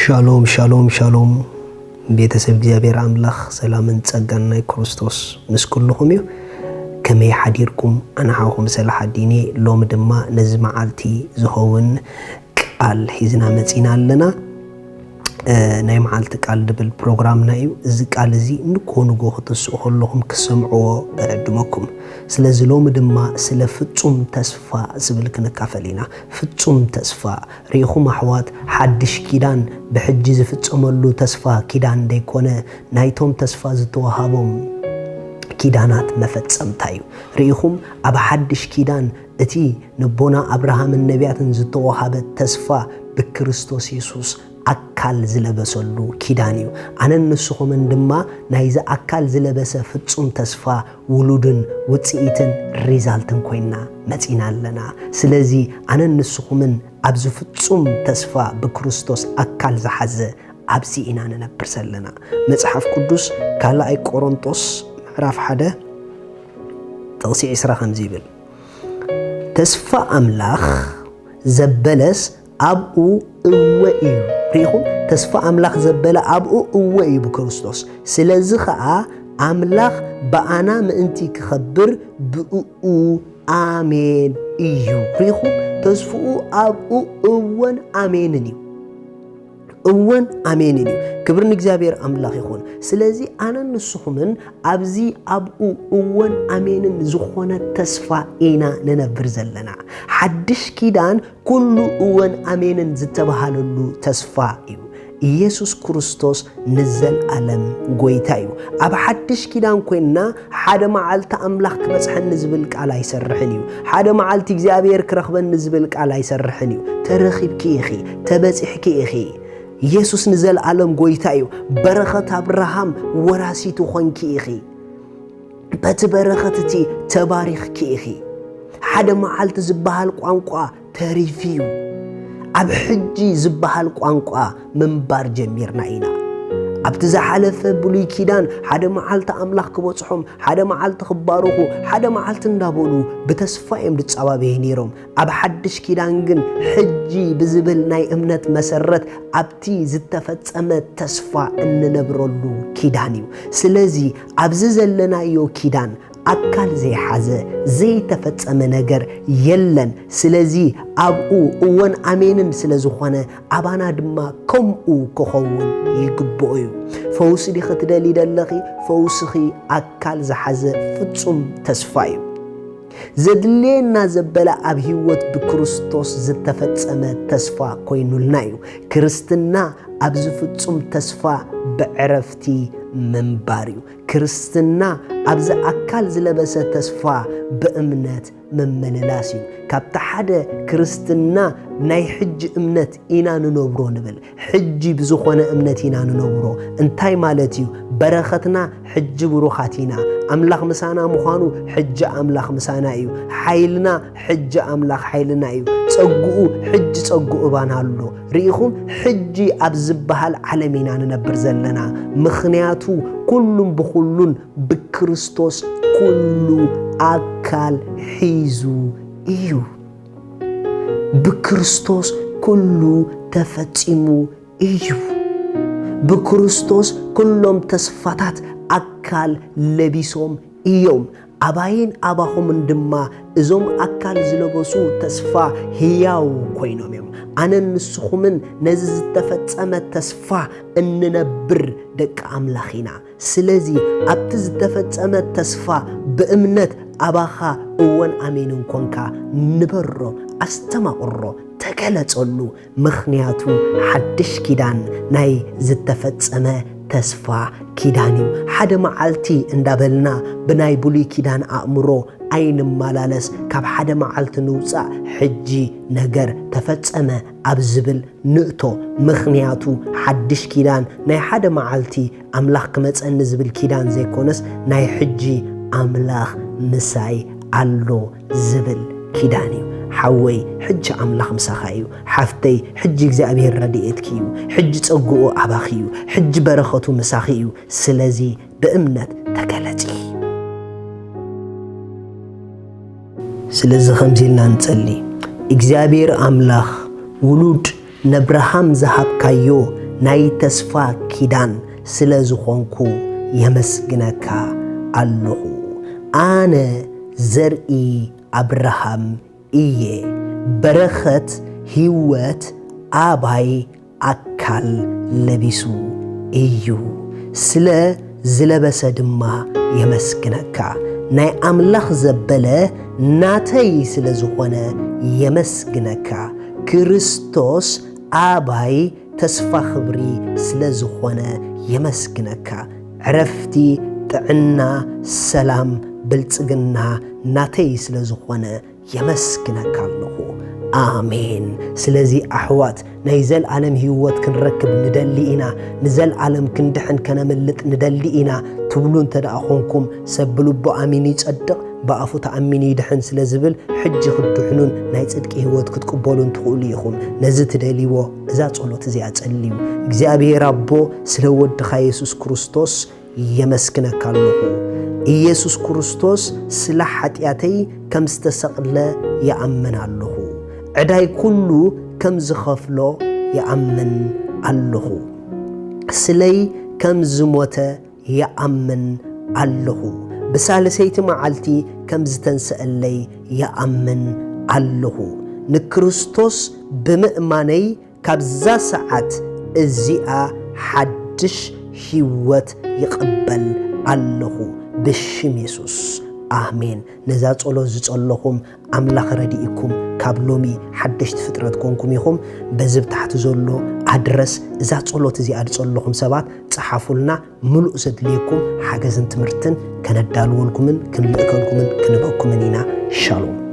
ሻሎም ሻሎም ሻሎም፣ ቤተሰብ እግዚኣብሔር ኣምላኽ ሰላምን ጸጋን ናይ ክርስቶስ ምስ ኩልኹም እዩ። ከመይ ሓዲርኩም? ኣነ ሓውኹም ሰላሓዲን እየ። ሎሚ ድማ ነዚ መዓልቲ ዝኸውን ቃል ሒዝና መጺና ኣለና። እ፣ ናይ መዓልቲ ቃል ድብል ፕሮግራምና እዩ። እዚ ቃል እዚ ንግሆ ንግሆ ክትስኡ ከለኹም ክሰምዕዎ እዕድመኩም። ስለዚ ሎሚ ድማ ስለ ፍጹም ተስፋ ዝብል ክንካፈል ኢና። ፍጹም ተስፋ ርኢኹም ኣሕዋት፣ ሓድሽ ኪዳን ብሕጂ ዝፍጸመሉ ተስፋ ኪዳን ደይኮነ፣ ናይቶም ተስፋ ዝተዋሃቦም ኪዳናት መፈጸምታ እዩ። ርኢኹም፣ ኣብ ሓድሽ ኪዳን እቲ ነቦና ኣብርሃምን ነቢያትን ዝተዋሃበ ተስፋ ብክርስቶስ የሱስ ኣካል ዝለበሰሉ ኪዳን እዩ። ኣነን ንስኹምን ድማ ናይዚ ኣካል ዝለበሰ ፍጹም ተስፋ ውሉድን ውጽኢትን ሪዛልትን ኮይና መጺና ኣለና። ስለዚ ኣነን ንስኹምን ኣብዚ ፍጹም ተስፋ ብክርስቶስ ኣካል ዝሓዘ ኣብዚ ኢና ንነብር ዘለና። መጽሓፍ ቅዱስ ካልኣይ ቆሮንጦስ ምዕራፍ ሓደ ጥቕሲ ዕስራ ከምዚ ይብል፣ "ተስፋ ኣምላኽ ዘበለስ ኣብኡ እወ እዩ።" ርኢኹም? ተስፋ ኣምላኽ ዘበለ ኣብኡ እወ እዩ ብክርስቶስ። ስለዚ ኸኣ ኣምላኽ ብኣና ምእንቲ ክኸብር ብእኡ ኣሜን እዩ። ርኢኹም? ተስፍኡ ኣብኡ እወን ኣሜንን እዩ። እወን ኣሜንን እዩ። ክብሪ ንእግዚኣብሔር ኣምላኽ ይኹን። ስለዚ ኣነን ንስኹምን ኣብዚ ኣብኡ እወን ኣሜንን ዝኾነ ተስፋ ኢና ንነብር ዘለና። ሓድሽ ኪዳን ኩሉ እወን ኣሜንን ዝተባሃለሉ ተስፋ እዩ። ኢየሱስ ክርስቶስ ንዘልኣለም ጎይታ እዩ። ኣብ ሓድሽ ኪዳን ኮይንና ሓደ መዓልቲ ኣምላኽ ክበጽሐኒ ዝብል ቃል ኣይሰርሕን እዩ። ሓደ መዓልቲ እግዚኣብሔር ክረኽበኒ ዝብል ቃል ኣይሰርሕን እዩ። ተረኺብኪ ኢኺ፣ ተበጺሕኪ ኢኺ። ኢየሱስ ንዘልኣለም ጎይታ እዩ። በረኸት ኣብርሃም ወራሲቱ ኾንኪ ኢኺ። በቲ በረኸት እቲ ተባሪኽኪ ኢኺ። ሓደ መዓልቲ ዝበሃል ቋንቋ ተሪፉ እዩ። ኣብ ሕጂ ዝበሃል ቋንቋ ምንባር ጀሚርና ኢና። ኣብቲ ዝሓለፈ ብሉይ ኪዳን ሓደ መዓልቲ ኣምላኽ ክበጽሖም፣ ሓደ መዓልቲ ክባረኹ፣ ሓደ መዓልቲ እንዳበሉ ብተስፋ እዮም ዝጸባበዩ ነይሮም። ኣብ ሓድሽ ኪዳን ግን ሕጂ ብዝብል ናይ እምነት መሰረት ኣብቲ ዝተፈጸመ ተስፋ እንነብረሉ ኪዳን እዩ። ስለዚ ኣብዚ ዘለናዮ ኪዳን ኣካል ዘይሓዘ ዘይተፈጸመ ነገር የለን። ስለዚ ኣብኡ እወን ኣሜንን ስለ ዝኾነ ኣባና ድማ ከምኡ ክኸውን ይግብኦ እዩ። ፈውሲ ዲኺ ትደሊ ደለኺ? ፈውስኺ ኣካል ዝሓዘ ፍጹም ተስፋ እዩ። ዘድልየና ዘበለ ኣብ ህይወት ብክርስቶስ ዝተፈጸመ ተስፋ ኮይኑልና እዩ። ክርስትና ኣብዚ ፍጹም ተስፋ ብዕረፍቲ ምንባር እዩ። ክርስትና ኣብዚ ኣካል ዝለበሰ ተስፋ ብእምነት ምምልላስ እዩ። ካብቲ ሓደ ክርስትና ናይ ሕጂ እምነት ኢና ንነብሮ ንብል። ሕጂ ብዝኾነ እምነት ኢና ንነብሮ። እንታይ ማለት እዩ? በረኸትና ሕጂ ብሩኻት ኢና። ኣምላኽ ምሳና ምዃኑ ሕጂ ኣምላኽ ምሳና እዩ። ሓይልና ሕጂ ኣምላኽ ሓይልና እዩ። ጸግኡ ሕጂ ጸግኡ ባና ኣሎ። ርኢኹም? ሕጂ ኣብ ዝበሃል ዓለም ኢና ንነብር ዘለና። ምኽንያቱ ኩሉን ብኹሉን ብክርስቶስ ኩሉ ኣካል ሒዙ እዩ። ብክርስቶስ ኩሉ ተፈጺሙ እዩ። ብክርስቶስ ኩሎም ተስፋታት ኣካል ለቢሶም እዮም። ኣባይን ኣባኹምን ድማ እዞም ኣካል ዝለበሱ ተስፋ ህያው ኮይኖም እዮም። ኣነን ንስኹምን ነዚ ዝተፈጸመ ተስፋ እንነብር ደቂ ኣምላኽ ኢና። ስለዚ ኣብቲ ዝተፈጸመ ተስፋ ብእምነት ኣባኻ እወን ኣሜንን ኮንካ ንበሮ፣ ኣስተማቕሮ፣ ተገለጸሉ። ምኽንያቱ ሓድሽ ኪዳን ናይ ዝተፈጸመ ተስፋ ኪዳን እዩ። ሓደ መዓልቲ እንዳበልና ብናይ ብሉይ ኪዳን ኣእምሮ ኣይንመላለስ፣ ካብ ሓደ መዓልቲ ንውጻእ፣ ሕጂ ነገር ተፈጸመ ኣብ ዝብል ንእቶ። ምኽንያቱ ሓድሽ ኪዳን ናይ ሓደ መዓልቲ ኣምላኽ ክመጸኒ ዝብል ኪዳን ዘይኮነስ፣ ናይ ሕጂ ኣምላኽ ምሳይ ኣሎ ዝብል ኪዳን እዩ። ሓወይ፣ ሕጂ ኣምላኽ ምሳኻ እዩ። ሓፍተይ፣ ሕጂ እግዚኣብሔር ረድኤትኪ እዩ። ሕጂ ጸግኡ ኣባኺ እዩ። ሕጂ በረኸቱ ምሳኺ እዩ። ስለዚ ብእምነት ተገለጺ። ስለዚ ከምዚ ኢልና ንጸሊ። እግዚኣብሔር ኣምላኽ፣ ውሉድ ነብርሃም ዝሃብካዮ ናይ ተስፋ ኪዳን ስለ ዝኾንኩ የመስግነካ ኣለኹ። ኣነ ዘርኢ ኣብርሃም እየ። በረኸት ህይወት ኣባይ ኣካል ለቢሱ እዩ። ስለ ዝለበሰ ድማ የመስግነካ። ናይ ኣምላኽ ዘበለ ናተይ ስለ ዝኾነ የመስግነካ። ክርስቶስ ኣባይ ተስፋ ክብሪ ስለ ዝኾነ የመስግነካ። ዕረፍቲ፣ ጥዕና፣ ሰላም፣ ብልጽግና ናተይ ስለ ዝኾነ የመስግነካ ኣለኹ። ኣሜን። ስለዚ ኣሕዋት፣ ናይ ዘልኣለም ህይወት ክንረክብ ንደሊ ኢና፣ ንዘልኣለም ክንድሕን ከነምልጥ ንደሊ ኢና ትብሉ እንተ ደኣ ኾንኩም፣ ሰብ ብልቡ ኣሚኑ ይጸድቕ፣ ብኣፉ ተኣሚኑ ይድሕን ስለ ዝብል፣ ሕጂ ክትድሕኑን ናይ ጽድቂ ህይወት ክትቅበሉን ትኽእሉ ኢኹም። ነዚ ትደልይዎ፣ እዛ ጸሎት እዚኣ ጸልዩ። እግዚኣብሔር ኣቦ፣ ስለ ወድኻ የሱስ ክርስቶስ የመስግነካ ኣለኹ። ኢየሱስ ክርስቶስ ስለ ሓጢኣተይ ከም ዝተሰቕለ ይኣምን ኣለኹ። ዕዳይ ኩሉ ከም ዝኸፍሎ ይኣምን ኣለኹ። ስለይ ከም ዝሞተ ይኣምን ኣለኹ። ብሳልሰይቲ መዓልቲ ከም ዝተንሰአለይ ይኣምን ኣለኹ። ንክርስቶስ ብምእማነይ ካብዛ ሰዓት እዚኣ ሓድሽ ህይወት ይቕበል ኣለኹ ብሽም የሱስ። ኣሜን። ነዛ ጸሎት ዝጸለኹም ኣምላኽ ረዲእኩም ካብ ሎሚ ሓደሽቲ ፍጥረት ኮንኩም ኢኹም። በዚ ብታሕቲ ዘሎ ኣድረስ እዛ ጸሎት እዚኣ ዝጸለኹም ሰባት ጸሓፉልና። ምሉእ ዘድልየኩም ሓገዝን ትምህርትን ከነዳልወልኩምን ክንልእከልኩምን ክንበኩምን ኢና። ሻሎም።